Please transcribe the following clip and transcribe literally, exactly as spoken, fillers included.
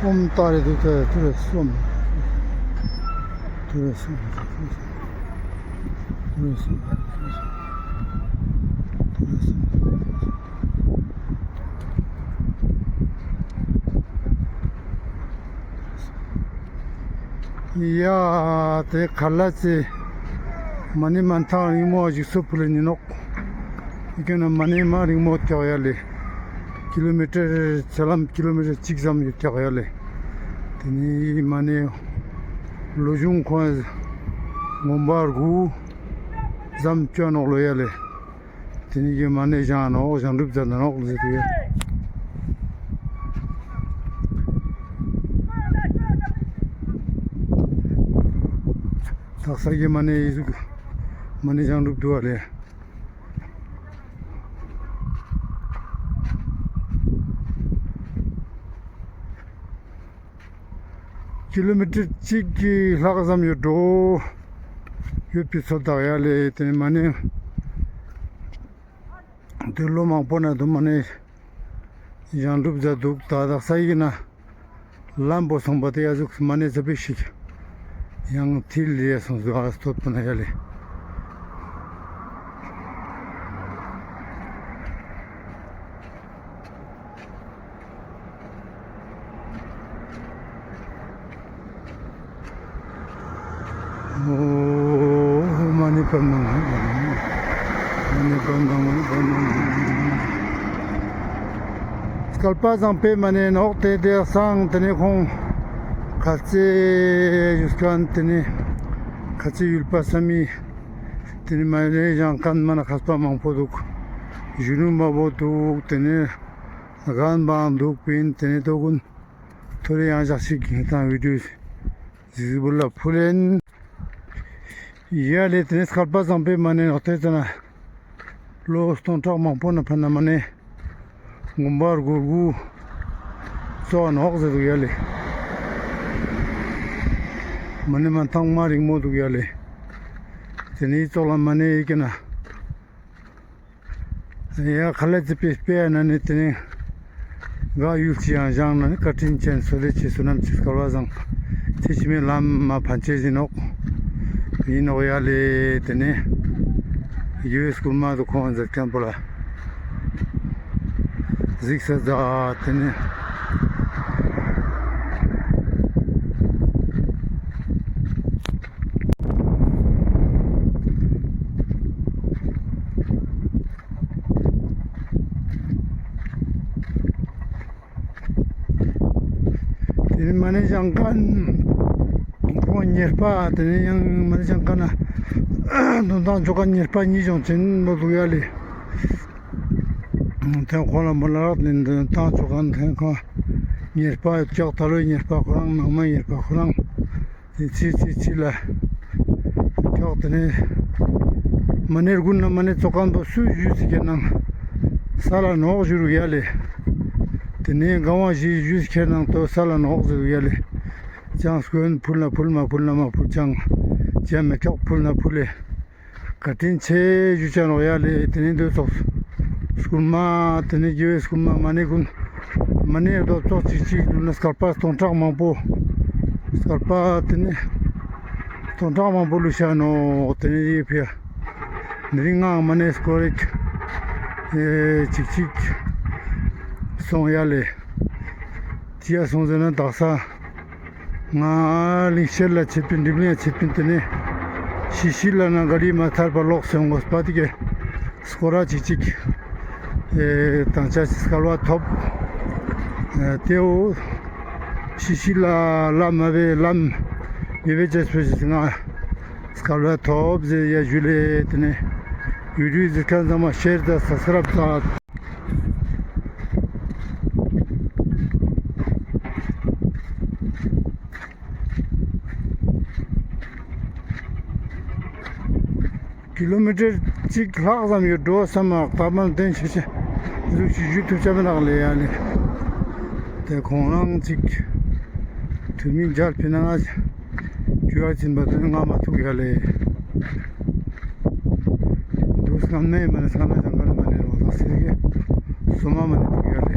ཨོཾ་ཏཱ་རེ་དུ་ཏཱ་རེ་དུ་རེ་སྭཱ་ཧཱ། དུ་རེ་སྭཱ་ཧཱ། དུ་རེ་སྭཱ་ཧཱ། དུ་རེ་སྭཱ་ཧཱ། ཡ། དེ་ཁ་ལ་ཙེ་མ་ཎི་མན་ཐང་རིང་མོ་ཞིག་སུ་ཕུལ་ལེ་ཉི་ནོག། ཡི་གེ་ན་མ་ཎི་མ་རིང་མོ་ཀྱག་ཡ་ལེ། ཀི་ལོ་མི་ཊར་ཚེ་ལམ་ཀི་ལོ་མི་ཊར་གཅིག་ཙམ་ཡོད་ཀྱག་ཡ་ལེ། དེ་ནི་མ་ཎི་ལོ་གཞུང་ཁོང་ངོ་མ་དགུ་ཙམ་ཅོ་ནོག་ལོ་ཡ་ལེ། དེ་ནི་གི་མ་ཎི་བཞེངས་ནོག་བཞེངས་གྲུབ་མཛད་ནོག་ཟེར་དུ་ཡོད། དག་ས་གི་མ་ཎི་ཡི་ཟུག་མ་ཎི་བཞེངས་གྲུབ་འདུག་པ་ལེ། ཀི་ལོ་མི་ཊར་གཅིག་གི་ལྷག་ཙམ་ཡོད་འགྲོ། ཡོད་པའི་ཚོད་དག་ཡ་ལེ། དེ་ནི་མ་ཎི་དེ་ལོ་མང་པོ་ན་དུ་མ་ཎི་བཞེངས་གྲུབ་མཛད་འདུག། ད་དག་ས་ཡིན་ན་ལམ་པོ་སོང་པ་དེ་ཡ་ཟུག་མ་ཎི་ཙ་པིག་ཞིག་ཡང་ཐིལ་ལེ་སོང་ཟུག་ཨ་སྟོད་པ་ན་ཡ་ལེ། ཨོ་མ་ཎི་པདྨེ་མ་ཎི་པདྨེ་མ་ཎི་པདྨེ། སྐལ་པ་བཟང་པོའི་མ་ཎི་ནོག། དེ་དེ་སང་དེ་ནས་ཁོང་ཁ་ཆེ་ཡུལ་ཁན་དེ་ནས་ཁ་ཆེ་ཡུལ་པ་ས་མི་དེ་ནས་མ་ཎི་བཞེངས་ཁན་མ་ན་མཁས་པ་མང་པོ་འདུག། གཞོན་ནུ་མང་པོ་འདུག། དེ་ནས་རྒན་པའང་འདུག་པིན། དེ་ནས་དོ་ཀུན་ཐོ་རེ་ཡང་ཞག་ཞིག་དང་བི་ཌིའོ་ཟིག་བུ་ལ་ཕུལ་ལེན། ཡ་ལེ། དེ་ནས་སྐལ་པ་བཟང་པོའི་མ་ཎི་ནོག། དེ་ཙ་ན་ལོ་སྟོང་ཕྲག་མང་པོ་ན་ཕན་ན་མ་ཎི་དགུན་འབར་གུར་གུ་ཙོགས་ནོག་ཟེར་འདུག་ཡ་ལེ། མ་ཎི་མན་ཐང་མ་རིང་མོ་འདུག་ཡ་ལེ། དེ་ནས་ཙོགས་ལ་མ་ཎི་ཡི་གེ་ན། ཡ་ཁ་ལ་ཙི་པེ་སྤེ་ཡ་ན་ནི་དེ་ནི་ག་ཡུལ་ཅི་ཡང་བཞེངས་ན་ནི་བཀའ་དྲིན་ཅན་སོ་ལེ་ཅི་བསོད་ནམས་ཅི་སྐལ་བ་བཟང་ཚེ་ཕྱི་མའི་ལམ་མ་ཕན་ཆེ་ཟིན་ནོག་ཡིན་ནོག་ཡ་ལེ། དེ་ནི་ཡུ་ཨེས་སྐུལ་མ་དུ་ཁོང་མཛད་མཁན་པོ་ལ་གཟིགས་ས་མཛད། དེ་ནི། དེ་ནི་མ་ཎི་བཞེངས་མཁན་ཁོང་ཉེར་པ། དེ་ནི་ཡང་མ་ཎི་བཞེངས་མཁན་ན་འདོན་ཐང་ཆོ་ག་ཉེར་པ་གཉིས་བྱུང་ཅན་མོ་འདུག་ཡ་ལེ། དེ་ཁོང་ལ་མོ་ལ་རག་ནི་འདོན་ཐང་ཆོ་ག་དེ་ཁོང་ཉེར་པ་ཡོད་ཀྱག། ད་ལོའི་ཉེར་པ་ཁོ་རང་། ནང་མ་ཉེར་པ་ཁོ་རང་། དེ་ཚེ་ཚེ་ཚེ་ལ་ཀྱོག། དེ་ནས་མ་ཎི་དགུན་ན་མ་ཎི་ཙོགས་མཁན་པོ་སུ་ཞུས་ཟེར་ཁན་ནང་ས་ལ་ནོག་ཞུ་རུ་ཡ་ལེ། དེ་ནས་གང་བ་ཞིག་ཞུས་ཁན་ནང་དོ་ས་ལ་ནོག་ཟེར་རུ་ཡ་ལེ། ཅང་སྐོན་ཕུལ་ན་ཕུལ་མ་ཕུལ་ན་མ་ཕུལ་ཅང་ཅང་མེ་ཀྱོག་ཕུལ་ན་ཕུལ་ལེ། བཀའ་དྲིན་ཆེ་ཞུ་ཅ་ནོག་ཡ་ལེ། དེ་ནས་འདོད་ཚོགས་སྐུལ་མ་དེ་ནས་དགེ་བའི་སྐུལ་མ་མ་ཎི་ཀུན་མ་ཎི་རྡོབ་ཙོགས་ཅིག་ཅིག་ལུས་ན་སྐལ་པ་སྟོང་ཕྲག་མང་པོ་སྐལ་པ་དེ་ནས་སྟོང་ཕྲག་མང་པོ་ལུས་ཤ་ནོག། དེ་ནས་ཡེ་ཕི་ཡ་ནི་རིང་ངང་མ་ཎི་སྐོར་རིག་ཨེ་ཅིག་ཅིག་སོང་ཡ་ལེ། ཅི་ཡ་སོང་ཟེར་ན་དག་ས། ང་ལིང་ཤེད་ལ་ཆེད་པིན་འགྲིམ་ལིང་ཆེད་པིན། དེ་ནས་ཤི་ཤི་ལ་ན་ག་རི་མ་ཐར་པ་ལོག་སོང་གོ་སྤ་ཏི་གེ་སྐོར་ར་ཅིག་ཅིག་ཨེ་དང་ཆ་ཅིག་སྐལ་བ་ཐོབ། ཨེ་དེའོ་ཤི་ཤི་ལ་ལམ་མ་བེ་ལམ་མི་བེ་ཅེས་པོ་ཅིག་ང་སྐལ་བ་ཐོབ་ཟེར་ཡ་ཞུ་ལེ། དེ་ནས་བི་ཌིའོ་ཟེར་ཁན་ཚང་མ་ཤེར་དང་སབ་སི་ཀ་རབ་དང་། ཀི་ལོ་མི་ཊར་གཅིག་ལྷག་ཙམ་ཡོད་འགྲོ་བསམ་མ་རྟག་པར་བདེན་ཤེས་ཤེས་ཟུག་ཅིག་ཞུ་ཐུབ་ཆ་མེད་ནག་ལེ་ཡ་ལེ། དེ་ཁོང་རང་གཅིག་ དུས་མིན་ཇར་ཕི་ན་ང་ཅུ་ཡར་ཅིན་པ་དུ་ང་མ་ཐུག་ཡ་ལེ། དུས་སྔ་མའི་མ་ནེ་ས་ན་ཇང་གལ་མ་ནེ་རོ་ལ་སེ་གེ་སོ་མ་མ་ནེ་ཐུག་ཡ་ལེ།